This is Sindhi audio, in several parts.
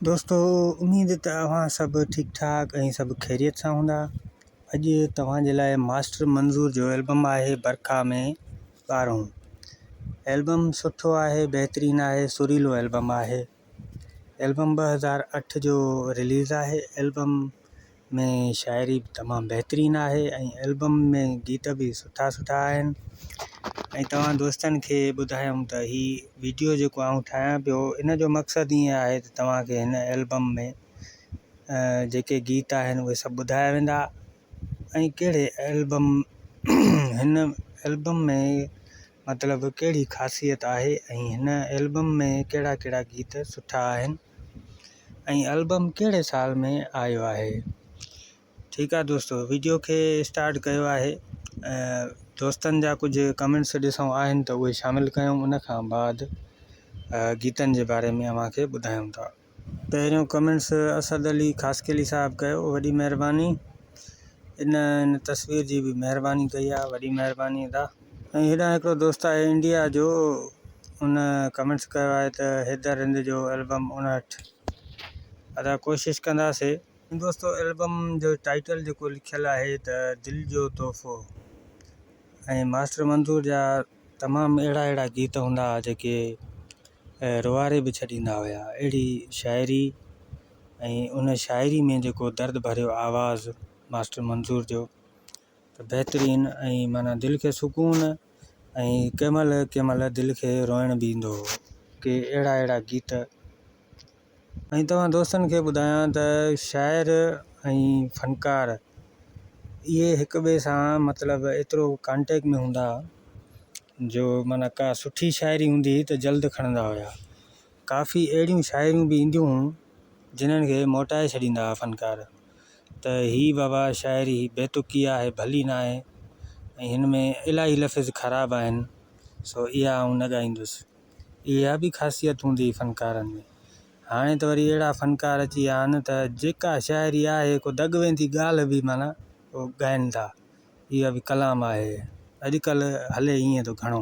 دوستو اميد ته اوهان سڀ ٺيڪ ٺاڪ ۽ سڀ خيريت سان هوندا. اڄ توهان جي لاء ماسٽر منظور جو البم آهي برکا ۾ ٻارهون البم سٺو آهي بهترين آهي سريلو البم آهي البم 2008 جو رليز آهي البم ۾ شاعري به تمام بهترين آهي ۽ البم ۾ گيت به سٺا سٺا آهن ۽ توهان دوستن کي ٻڌايم ته هي ويڊيو جيڪو آئون ٺاهيان پيو ان جو مقصد ائين آهي ته توهان کي هن البم ۾ جيڪي گيت آهن اهي سڀ ٻڌايا ويندا ۽ ڪهڙي البم هن البم ۾ مطلب ڪهڙي خاصيت آهي ۽ هن البم ۾ ڪهڙا ڪهڙا گيت سٺا آهن ۽ البم ڪهڙي سال ۾ آيو آهي. ٺيڪ آ دوستو ويڊيو کي اسٽارٽ ڪيو آهي دوستن جا ڪجهه ڪمينٽس ڏسون آهن ته اهي شامل ڪيون ان کان بعد گيتن جي باري ۾ اوهان کي ٻڌايون ٿا. پهريون ڪمينٽس اسد علي خاصخيلي صاحب ڪيو وڏي مهرباني ان ان تصوير جي به مهرباني ڪئي آ وڏي مهرباني ادا. ۽ هيڏانهن هڪڙو دوست آهي انڊيا جو ان ڪمينٽس ڪيو آهي ته حيدر رند جو البم 59 ادا ڪوشش ڪنداسي. دوستو البم جو ٽائيٽل جيڪو لکيل آهي ته دل جو تحفو ۽ ماسٽر منظور جا تمام اهڙا اهڙا گيت هوندا هئا جيڪي روئاري به ڇڏيندا هيا اهڙي شاعري ۽ ان شاعري ۾ جيڪو درد ڀريو آواز ماسٽر منظور جو ته بهترين ۽ معنيٰ دل کي سڪون ۽ ڪنهن مهل ڪنهن مهل دل کي روئڻ به ايندو هو ڪي اهڙا اهڙا گيت ۽ توهان دوستن کي ٻڌايان ته شاعر ۽ فنڪار اهي هڪ ٻئي سان مطلب ايترو ڪانٽيڪٽ ۾ هوندا هئا جو معنيٰ ڪا سٺي شاعري هوندي هئي ته جلد کڻندا هيا ڪافي اهڙيون شاعريون به اينديون هيون جنھن کي موٽائي ڇڏيندا ھئا فنڪار ته ھي بابا شاعري بي تڪي آھي ڀلي ناھي ۽ ھن ۾ الاھي لفظ خراب آھن سو اھا آئون نه ڳائيندس. اھا به خاصيت ھوندي ھئي فنڪارن ۾. ھاڻي ته وري اھڙا فنڪار اچي ويا آھن ته جيڪا شاعري آھي ڪو دڳ ويندي ڳالھه به معنيٰ اھو ڳائين ٿا. اها به ڪلام آهي. اڄڪلهه هلي ائين ٿو گهڻو.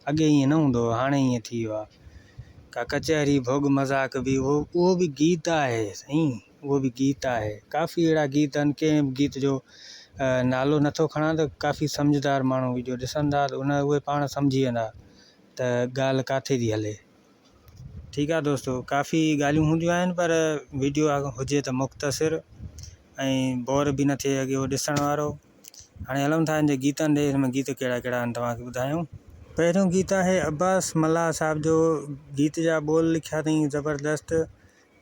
اڳي ائين نه هوندو هو، هاڻي ائين ٿي ويو آهي. ڪا ڪچهري، ڀوڳ مذاق به اهو اهو به گيت آهي سائين، اهو به گيت آهي. ڪافي اهڙا گيت آهن، ڪنهن به گيت جو نالو نٿو کڻان ته ڪافي سمجهدار ماڻهو وڊيو ڏسندا ته ان اهي پاڻ سمجهي ويندا ته ڳالهه ڪاٿي ٿي هلي. ٺيڪ آ دوستو ڪافي ڳالهيون هونديون آهن پر ويڊيو هجي ته مختصر ۽ بور به نه ٿئي اڳيو ڏسڻ وارو هاڻي هلون ٿا هن جي گيتن ڏي هن ۾ گيت ڪهڙا ڪهڙا آهن توهان کي ٻڌايون. پهريون گيت آهي عباس ملاح صاحب جو گيت جا ٻول لکيا اٿئي زبردست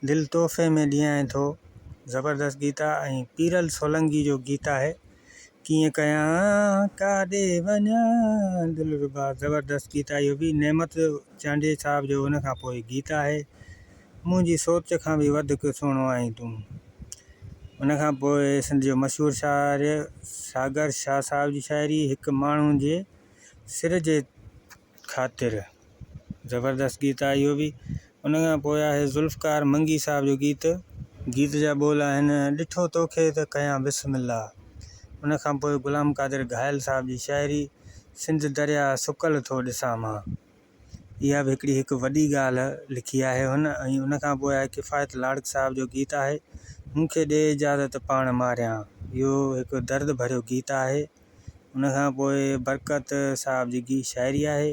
دل تحفي ۾ ڏيانء ٿو زبردست گيت آ ۽ پيرل سولنگي جو گيت آهي ڪيئن ڪيان ڪاڏي وڃان دلربا زبردست گيت آ اهو به نعمت چانڊيي صاحب جو ان کان پوء گيت آهي منهنجي سوچ کان به وڌڪ سهڻو آهين تون ان کان پوء سنڌ جو مشهور شاعر ساگر شاهه صاحب جي شاعري هڪ ماڻهو جي سر جي خاطر زبردست گيت آهي اهو به. ان کان پوء آهي ذوالفقار منگي صاحب جو گيت. گيت جا ٻول آهن، ڏٺو توکي ته ڪيان بسم الله. ان کان پوء غلام قادر گهايل صاحب جي شاعري، سنڌ درياء سڪل ٿو ڏسان مان. اها به هڪڙي هڪ وڏي ڳالهه لکي آهي هن ۽ ان کان پوء آهي ڪفايت لاڙڪ صاحب جو گيت آهي، مون کي ڏي اجازت پاڻ ماريان. اهو هڪ درد ڀريو گيت آهي. ان کان پوء برڪت صاحب جي گي شاعري آهي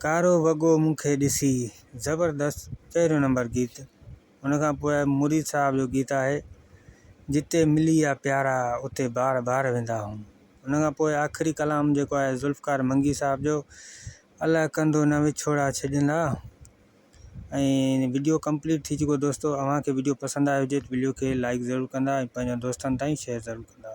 ڪارو وڳو مون کي ڏسي زبردست پهريون نمبر گيت ان کان پوء مريد صاحب جو گيت آهي جتي ملي آ پيارا اتي بار بار ويندا هون ان کان پوء آخري ڪلام جيڪو آهي ذوالفقار منگي صاحب جو الله ڪندو نه وڇوڙا ڇڏيندا ۽ وڊيو ڪمپليٽ ٿي چڪو دوستو اوهان کي وڊيو پسند آيو هجي ته وڊيو کي لائڪ ضرور ڪندا ۽ پنهنجن دوستن تائين شيئر ضرور ڪندا.